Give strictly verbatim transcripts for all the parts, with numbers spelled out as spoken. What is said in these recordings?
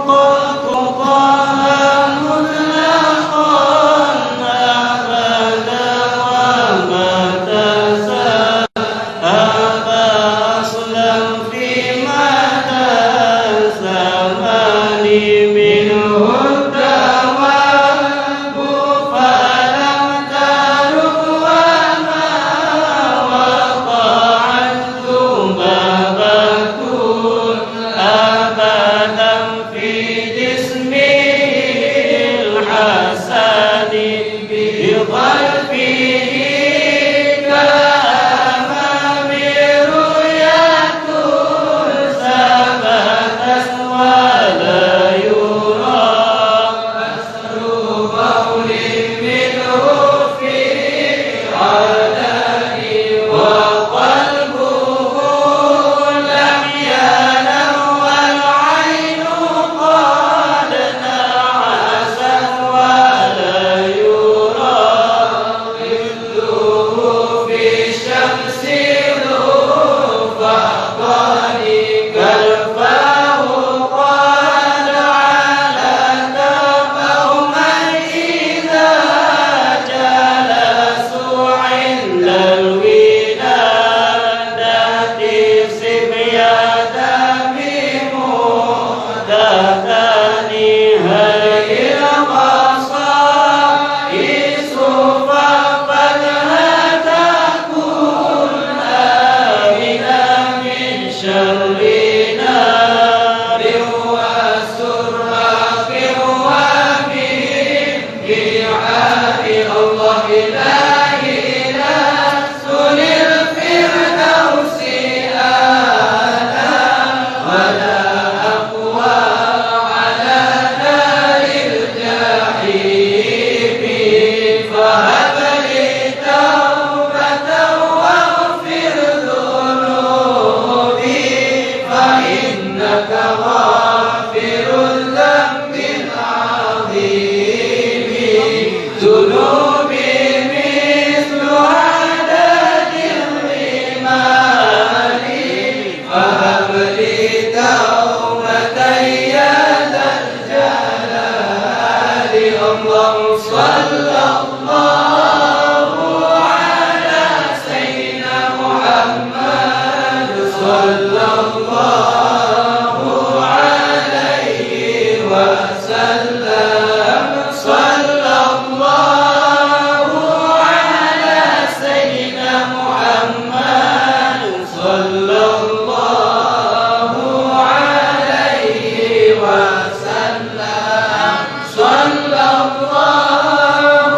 طه مطلقا أبدا ومتى ذهب أصلا في مدى الزمان منه الدواب فلم ترق وما وقعت ذبابة أبدا في جسمه الحسن بخلفه كأمام رؤية ثبتت ولا يرى أثر بول منه في علن وقلبه لم ينم والعين قد نعست ولا يرى ظله في الشمس ذو فقد كلفاه قد علت قوما إذا جلسوا عند الولادة صبية بمحدثان هذه الخصائص فقد هتكوا الآمنة من شر نار وسراق وبهم بحار الله لا إله للفردوس أعلى ولا أقوى على نار الجحيم فهب لي توبة واغفر ذنوبي فإنك غافر الذنب العظيم ذنوبي مثل عدد الرمال فهب لي توبة يا ذا الجلال. اللهم صل الله على سيدنا محمد صلى الله عليه وسلم. صلى الله على سيدنا محمد صلى الله عليه وسلم. صلى الله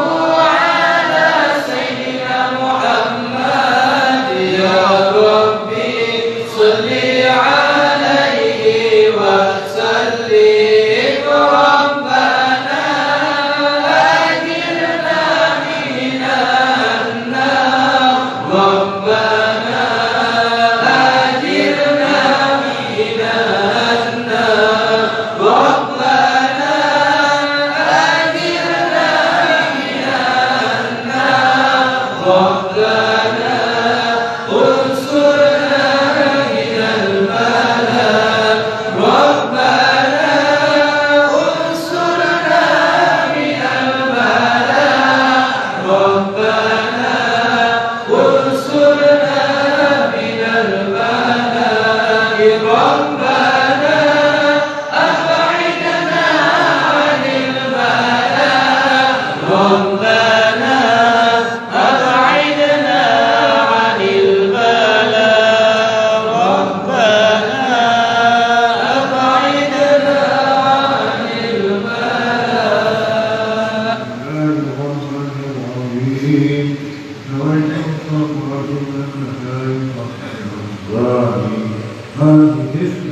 على سيدنا محمد يا ربي صل عليه وسلم. ربنا أجرنا من النار. ربنا أجرنا من النار. ربنا أجرنا من النار. ربنا انصرنا من البلاء. ربنا انصرنا من البلاء. ربنا انصرنا من البلاء. ربنا أبعدنا عن البلاء. ربنا أبعدنا عن البلاء. ربنا أبعدنا عن البلاء. بسم الله الرحمن الرحيم. نويت أن أقرأ من النسائي. هذه